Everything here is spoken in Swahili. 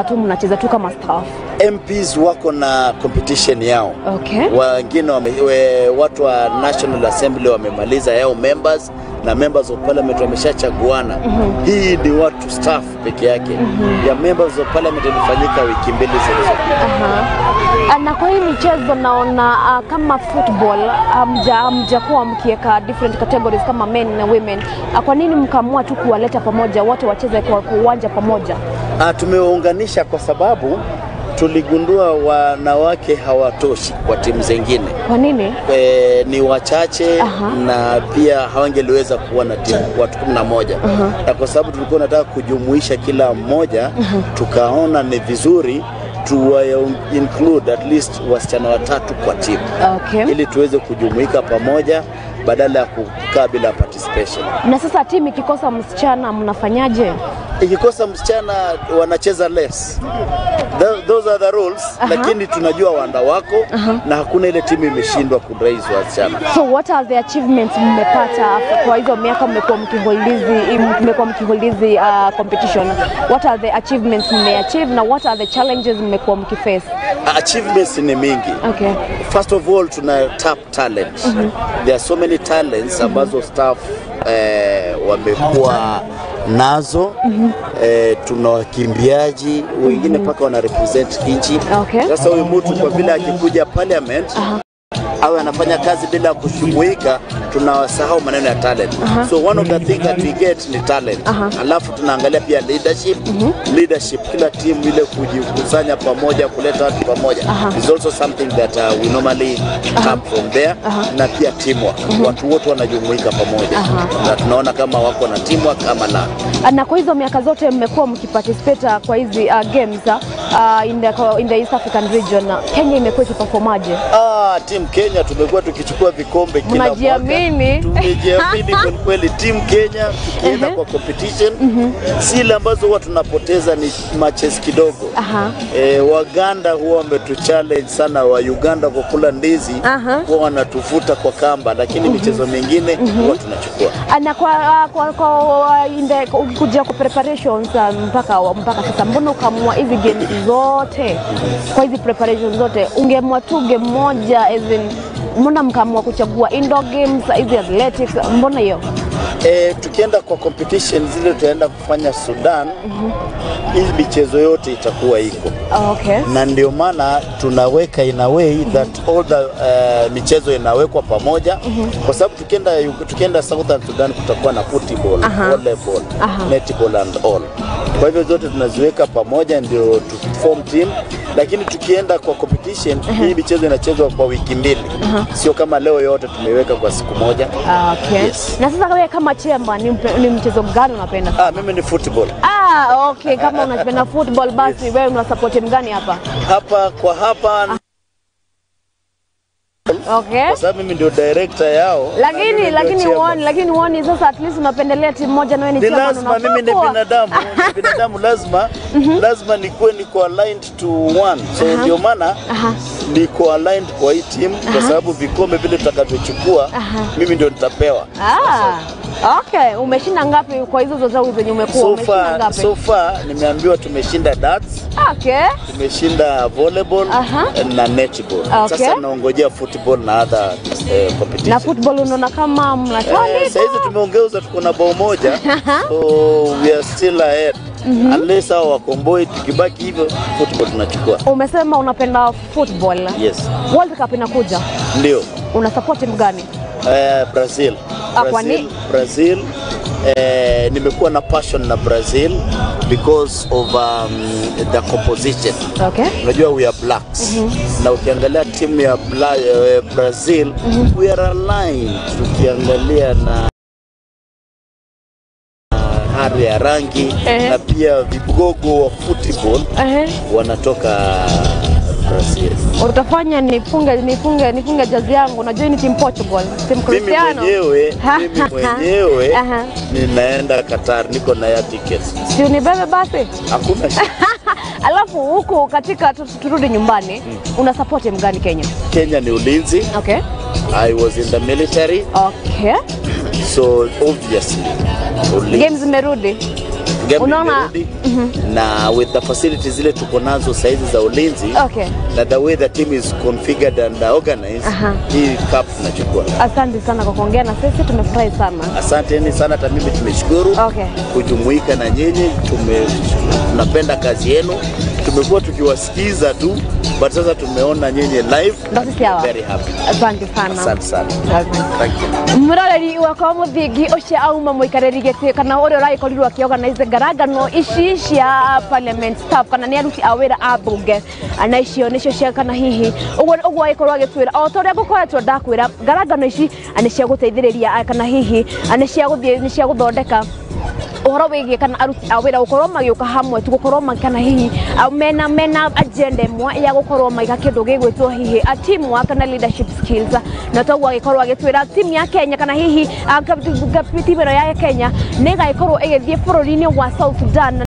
Tu mnacheza tu kama staff? MPs wako na competition yao. Wengine watu wa National Assembly wamemaliza yao members na members of parliament wameshachaguana. Hii ni watu staff peke yake. Ya members of parliament imefanyika wiki 2 zilizopita. Na kwa hii michezo naona kama football hamjakuwa mkiweka different categories kama men na women. Kwa nini mkaamua tu kuwaleta pamoja wote wacheze kwa uwanja pamoja? Tumewaunganisha kwa sababu tuligundua wanawake hawatoshi kwa timu zingine. Kwa nini? Ni wachache. Na pia hawangeliweza kuwa na timu watu 11. Na kwa sababu tulikuwa tunataka kujumuisha kila mmoja, tukaona ni vizuri tuwa include at least wasichana watatu kwa timu. Ili tuweze kujumuika pamoja badala ya kukaa bila participation. Na sasa timu ikikosa msichana mnafanyaje? Ikikosa msichana wanacheza less. Those are the rules. Lakini tunajua wanda wako na hakuna ile timu imeshindwa kuraise wasichana. So what are the achievements mmepata kwa hizo miaka mmekuwa mkiholdizi competition? What are the achievements mmeachieve na what are the challenges mmekuwa mkiface? Achievements ni mingi. First of all, tuna tap talent. There are so many talents ambazo staff wamekuwa nazo. Tuna wakimbiaji wengine paka wana represent nchi. Sasa huyu mtu kwa vile akikuja parliament awe anafanya kazi bila kushughulika, tunawasahau maneno ya talent. So one of the things that we get ni talent. Alafu tunaangalia pia leadership. Leadership, kila team ile kujikusanya pamoja, kuleta watu pamoja is also something that we normally tap from there. Na pia teamwork. Watu wote wanajumuika pamoja. Na tunaona kama wako na teamwork ama la. Na kwa hizo miaka zote mmekuwa mkiparticipate kwa hizi games in the East African region, Kenya imekuwa ikiperformaje? Team Kenya tumekuwa tukichukua vikombe kila mwaka. Mnajiamini? Tumejiamini kweli kweli. Team Kenya tukienda kwa competition, zile ambazo huwa tunapoteza ni matches kidogo. Waganda huwa wametuchallenge sana, wa Uganda kwa kula ndizi huwa wanatuvuta kwa kamba, lakini michezo mingine huwa tunachukua. Na kwa in the kuja kwa preparations mpaka sasa, mbona ukaamua hizi games zote? Kwa hizi preparations zote ungeamua tu game moja, as in mbona mkaamua kuchagua indoor games, hizi athletics, mbona hiyo? Tukienda kwa competition zile tutaenda kufanya Sudan, hii michezo yote itakuwa iko. Na ndio maana tunaweka in a way that all the michezo inawekwa pamoja. Kwa sababu tukienda Southern Sudan kutakuwa na football, volleyball, netball and all. Kwa hivyo zote tunaziweka pamoja ndio tu form team. Lakini tukienda kwa competition, hii michezo inachezwa kwa wiki 2. Sio kama leo yote tumeiweka kwa siku moja. Yes. Na sasa wewe kama chairman ni mchezo gani unapenda? Mimi ni football. Kama unapenda football basi wewe una support timu gani hapa? Hapa kwa hapa. Kwa sababu mimi ndio director yao. Lakini uone sasa at least unapendelea timu moja na wewe ni chairman. Lazima mimi ni binadamu. Binadamu lazima nikuwe niko aligned to one. So ndio maana niko aligned kwa hii team kwa sababu vikombe vile tutakavyochukua mimi ndio nitapewa. Umeshinda ngapi kwa hizo zote zenye umekuwa umeshinda ngapi? So far nimeambiwa tumeshinda darts. Tumeshinda volleyball na netball. Sasa naongojea football na other competition. Na football unaona kama mnatani? Sasa hizi tumeongeza tuko na bao moja. So we are still ahead. Unless hao wakomboi, tukibaki hivyo football tunachukua. Umesema unapenda football. Yes. World Cup inakuja. Ndio. Una support timu gani? Brazil. Brazil. Nimekuwa na passion na Brazil because of the composition. Unajua we are blacks. Na ukiangalia timu ya Brazil, we are aligned. Tukiangalia na hali ya rangi na pia vigogo wa football wanatoka Brazil. Utafanya nifunge jazi yangu. Unajua ni team Portugal, team Cristiano. Mimi mwenyewe ninaenda Qatar, niko na ya tickets. Si unibebe basi? Hakuna shida. Alafu huko katika turudi nyumbani, una support timu gani Kenya? Kenya ni Ulinzi. I was in the military. So obviously Ulinzi. Games zimerudi. Unaona? Na with the facilities zile tuko nazo saizi za ulinzi na the way the team is configured and organized, hii cup tunachukua. Asante sana kwa kuongea na sisi, tumefurahi sana. Asanteni sana, hata mimi tumeshukuru kujumuika na nyinyi. Tunapenda kazi yenu, tumekuwa tukiwasikiza tu, but sasa tumeona nyinyi live. Ndo sisi hawa. Very happy. Asante sana. Asante sana. Thank you. Muroreri wakwa muthingi ucio auma muikarĩri gĩtĩ kana ũrĩa ũragĩkorirwo akĩorganize ngarangano ici cia parliament staff kana nĩ aruti a wĩra a mbunge na icio nĩcio cia kana hihi ũguo ũguo agĩkorwo agĩtwĩra o ta ũrĩa ngũkoretwo ndakwĩra ngarangano ici nĩ cia gũteithĩrĩria kana hihi nĩ cia gũthiĩ nĩ cia gũthondeka ũhoro wĩgiĩ kana aruti a wĩra gũkorwo magĩũka hamwe tu gũkorwo kana hihi mena agenda ĩmwe ya gũkorwo maiga kĩndũ gĩgwĩtwo hihi a teamwork kana leadership skills na toguo agĩkorwo agĩtwĩra timu ya Kenya kana hihi timu ĩno ya Kenya nĩ ĩgagĩkorwo ĩgĩthiĩ bũrũri-inĩ wa South Sudan.